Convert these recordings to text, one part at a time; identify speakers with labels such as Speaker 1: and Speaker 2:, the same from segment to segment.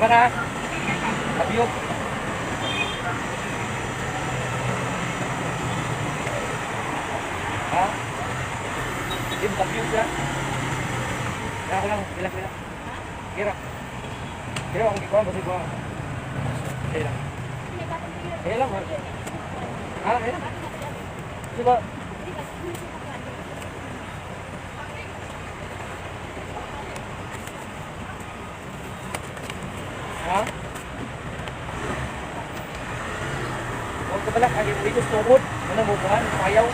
Speaker 1: Tama na. Abiyog. Ha? Hindi, makabiyog siya. Kaya ako lang, bilang bilang. Kira. Kira akong gikuha, basta ko. Kaya lang. Kaya lang, ha? Ha, kaya lang. Kasi ba? Ha? Huwag ka pala, kaya dito sa tungkod. Ano mo buhan? Payaw.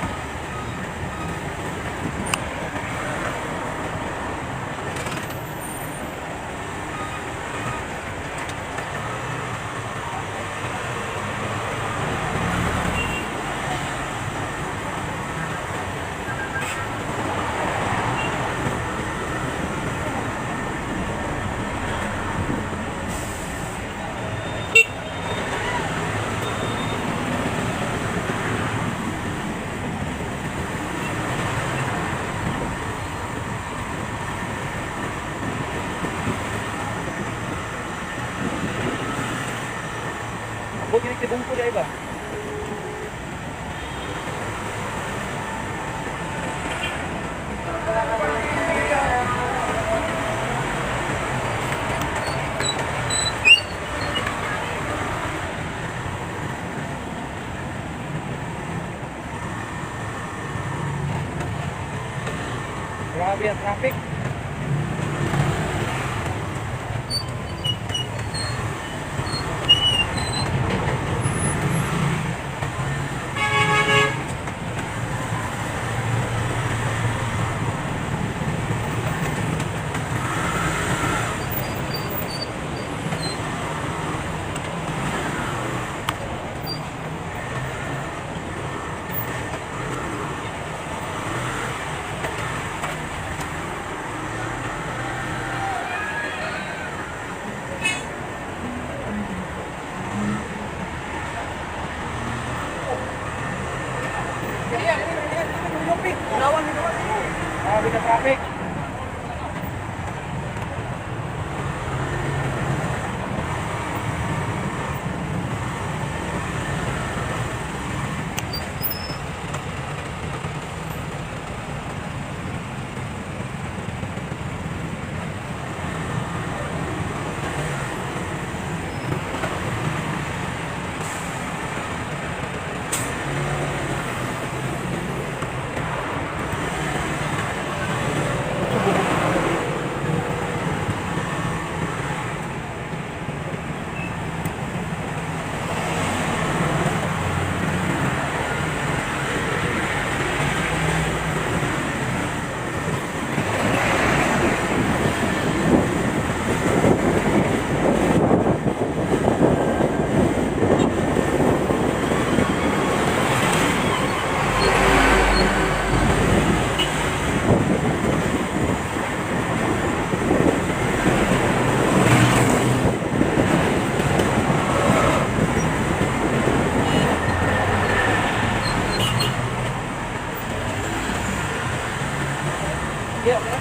Speaker 1: Ako ginigtibong ko ba? Grabe ang traffic. Grabe na traffic. Yeah, okay.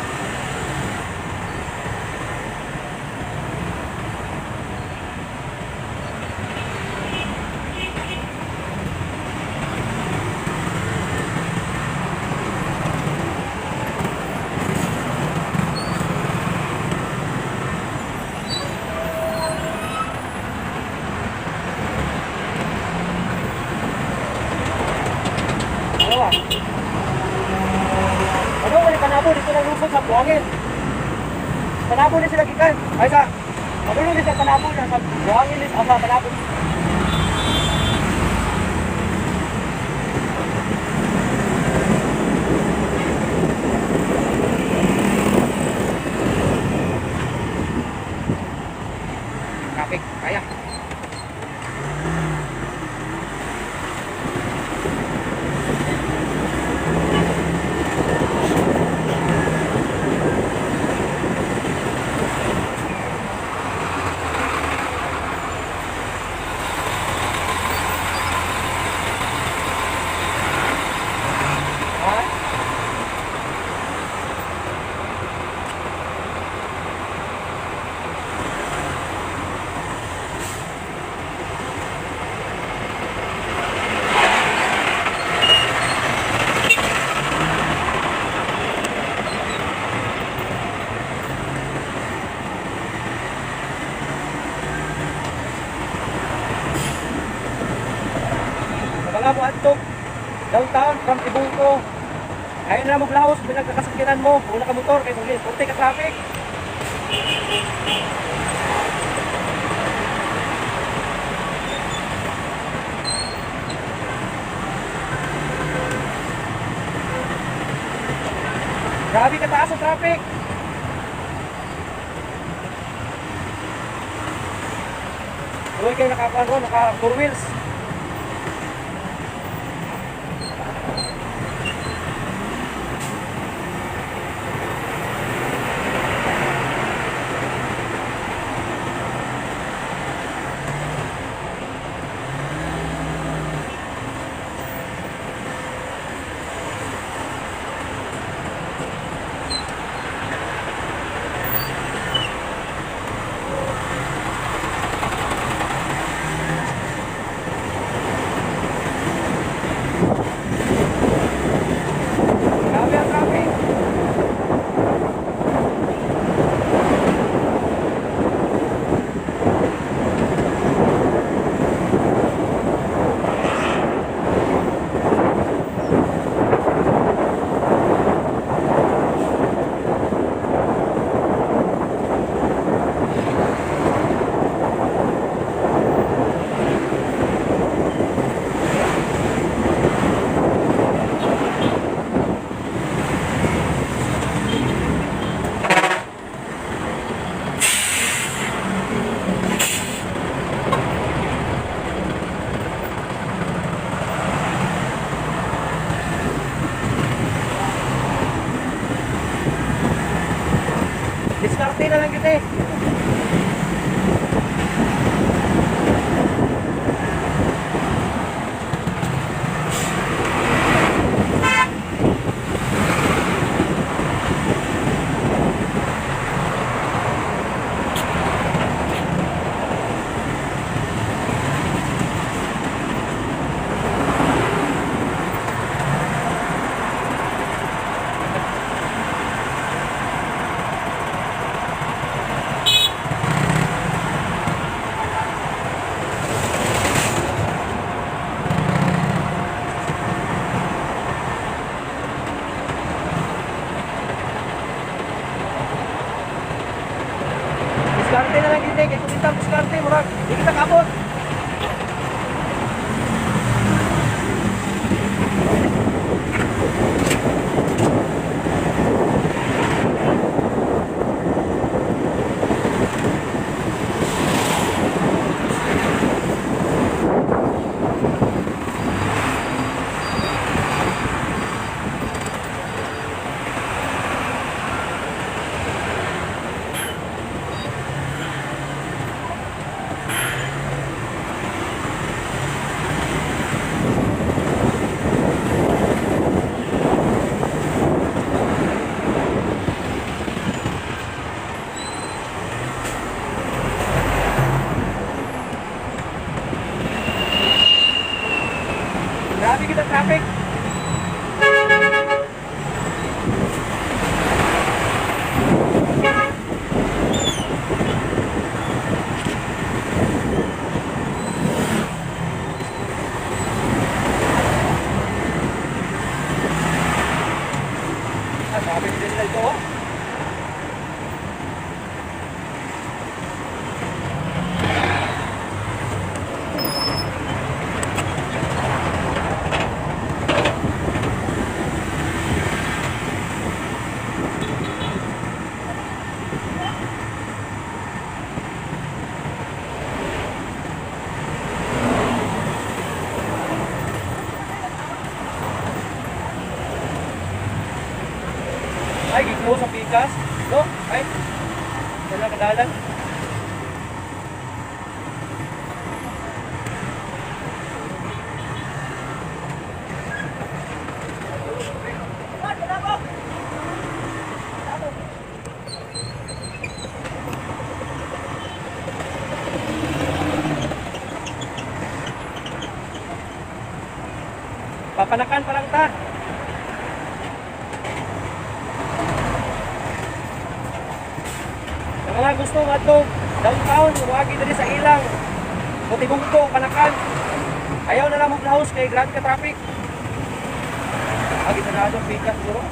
Speaker 1: Ano ba? Ano man panabo dito lang lungsod sa buhangin. Panabo ni sila gikan. Ay sa Padulong ni sa panabo na sa buhangin ni sa panabo. Traffic, kaya. Downtown from Tibungko. Ayaw na maglahos, pinagkakasakyanan mo, una ka motor, kay muli, puti ka traffic. Grabe kataas ang traffic. Uy, kayo nakakuan ron, naka four wheels. Grabe ang traffic. Diskarte na lang kita eh. Diskarte na lang kita eh. Kaya kung kita diskarte, murag, di kita kaabot. Grabe kita traffic. Ah, sabi ni nila ito, oh. Ay, gigmo sa pikas. No? Ay. Wala kadalan. Papanakan pa lang ta. Ang mga gusto ngadto downtown, wagi diri sa ilang. Mutibungko, Panakan. Ayaw na lang maglahos kay grabe ka traffic. Agi sa radyo, pikas siguro.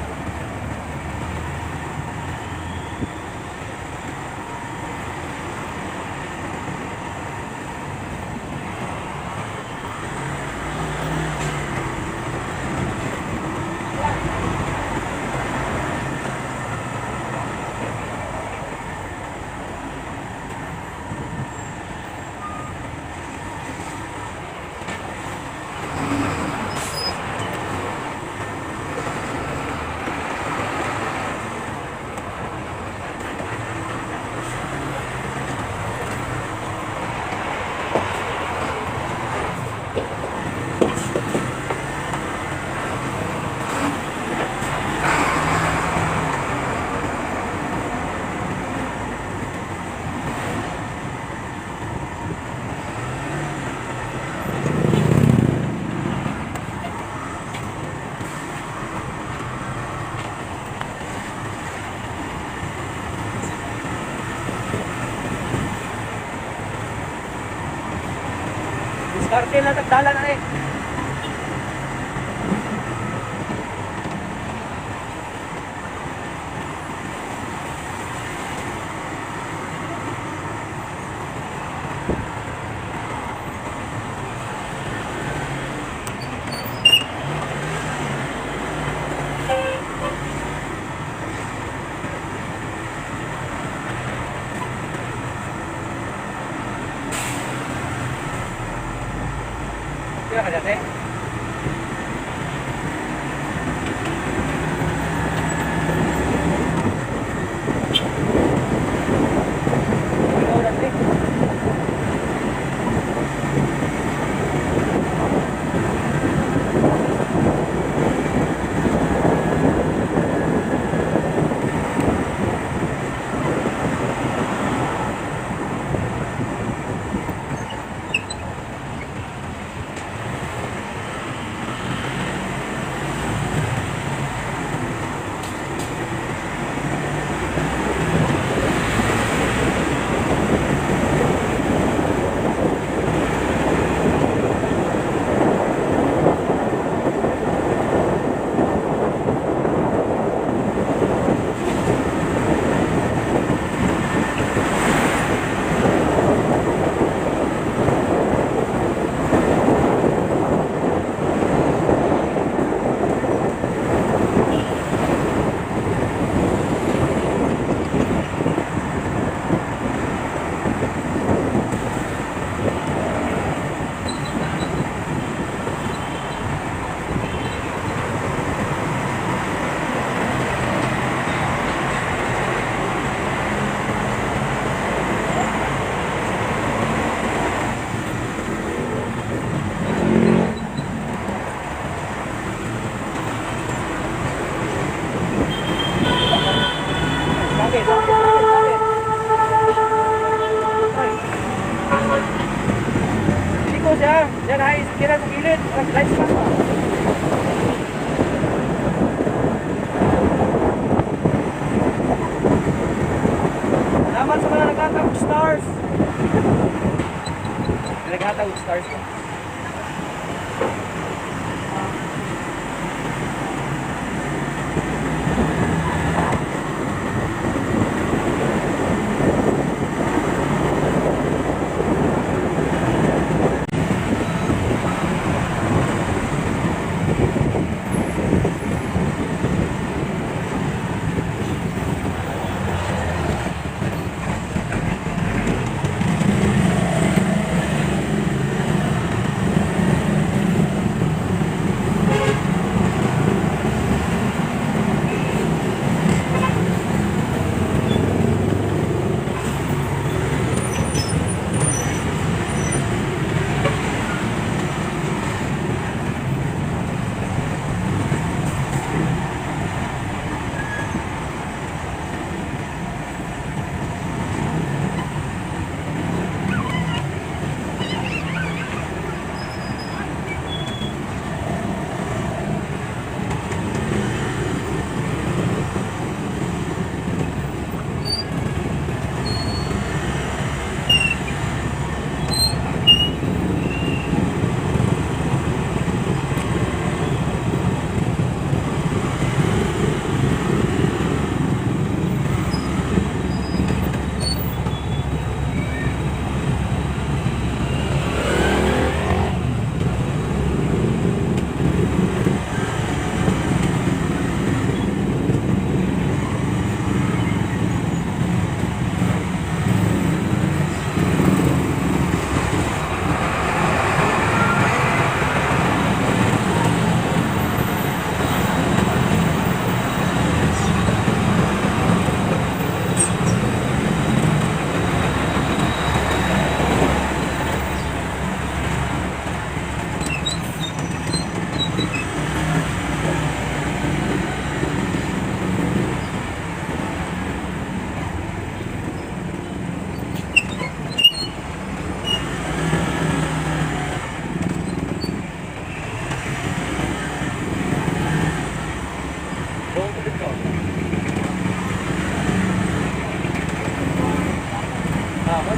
Speaker 1: Diskarte na tagdala na eh. Kira ka dati? Ikaw dati? Bakit? Bakit? Bakit? Bakit? Ay. Hindi ko siya. Yan ay kira sa gilid. Lights pa pa. Salamat sa mga naghatag og stars. Naghatag og stars ba?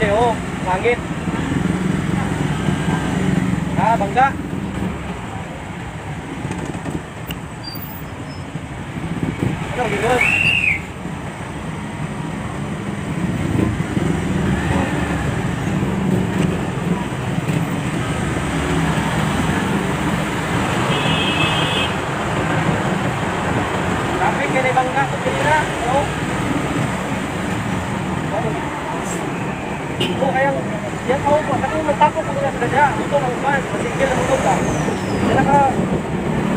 Speaker 1: Oh, langit. Ah, bangga. Ano, gigod? Traffic kay bangga ko kanina. Oh. Oh, kaya yan ako po, katong nagtapok ko na sa dadya, ito ang uban, masigil ang utog ka. Yan naka,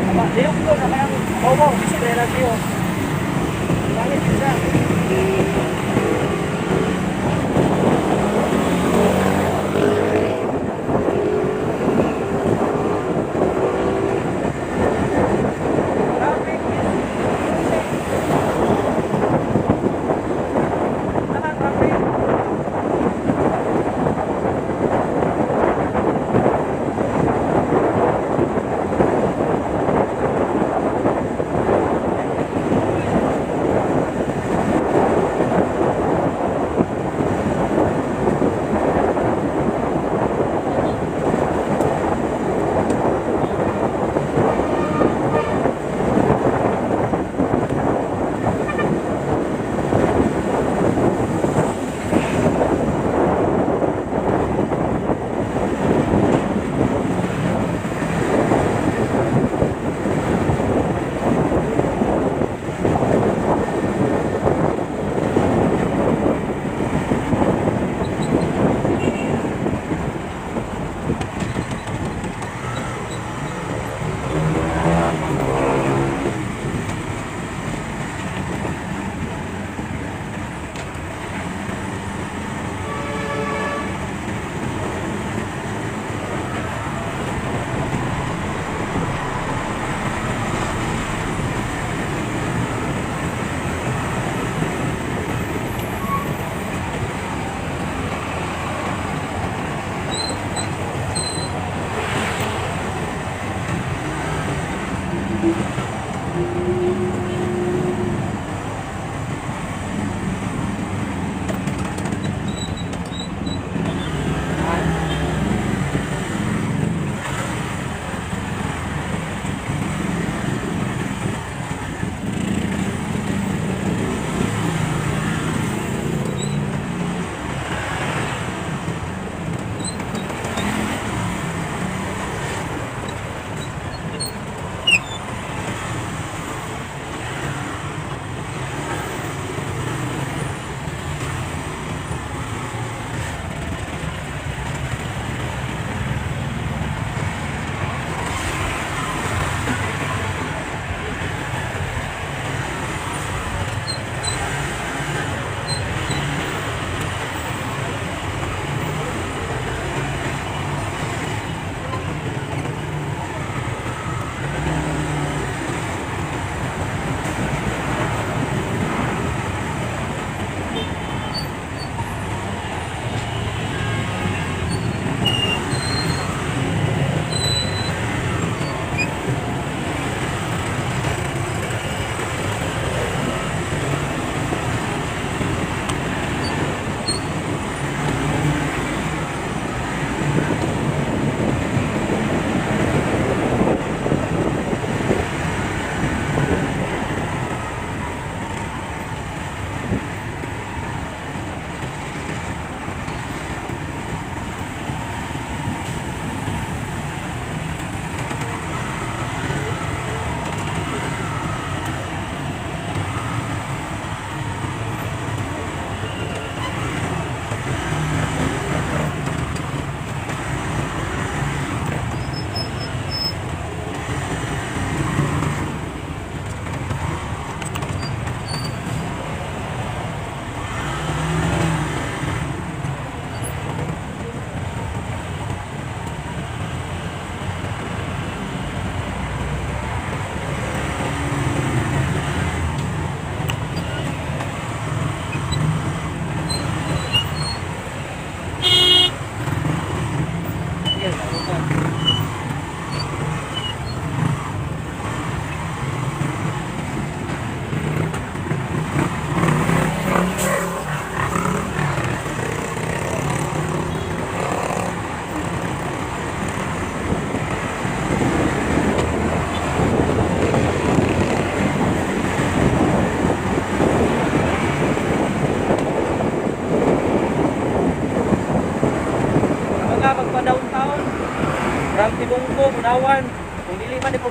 Speaker 1: aba, liyok ko na kaya, bawa, gusto na lang liyok. Langit yun siya. Traffic is Tama, traffic.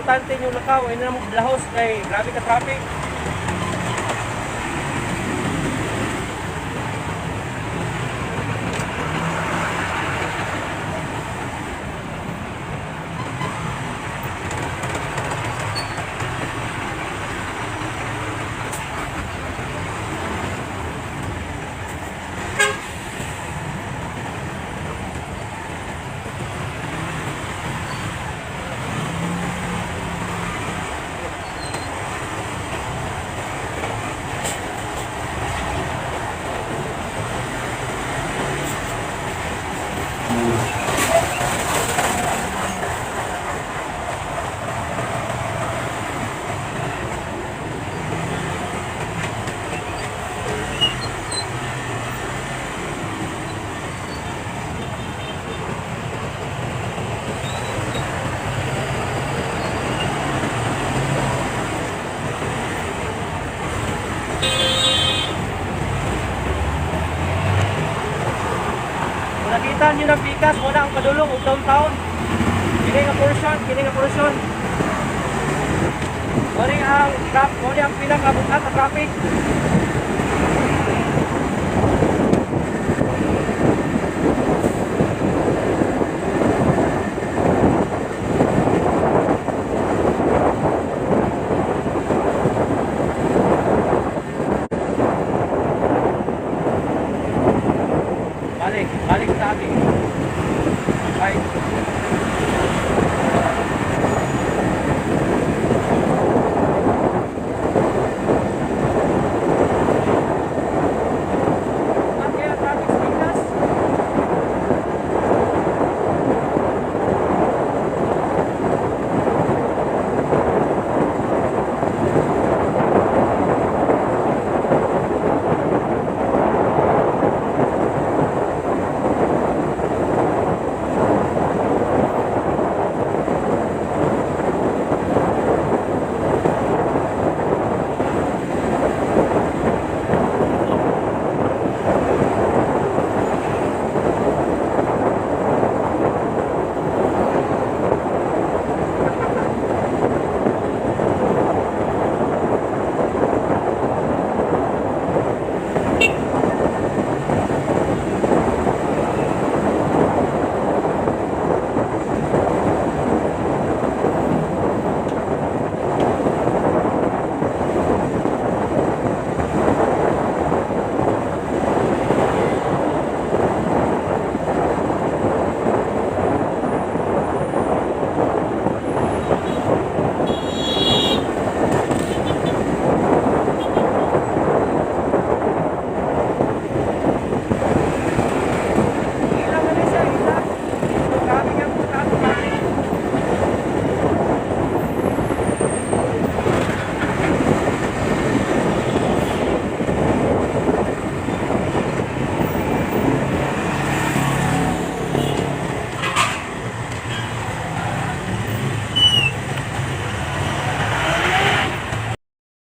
Speaker 1: Importante yung lakaw ay na mo lahos kay grabe ka traffic. Kung nakita niyo ng pikas, wala ang padulong og downtown. Kini nga portion, kini nga portion. Wala ang traffic, wala ang pinakabukat na traffic.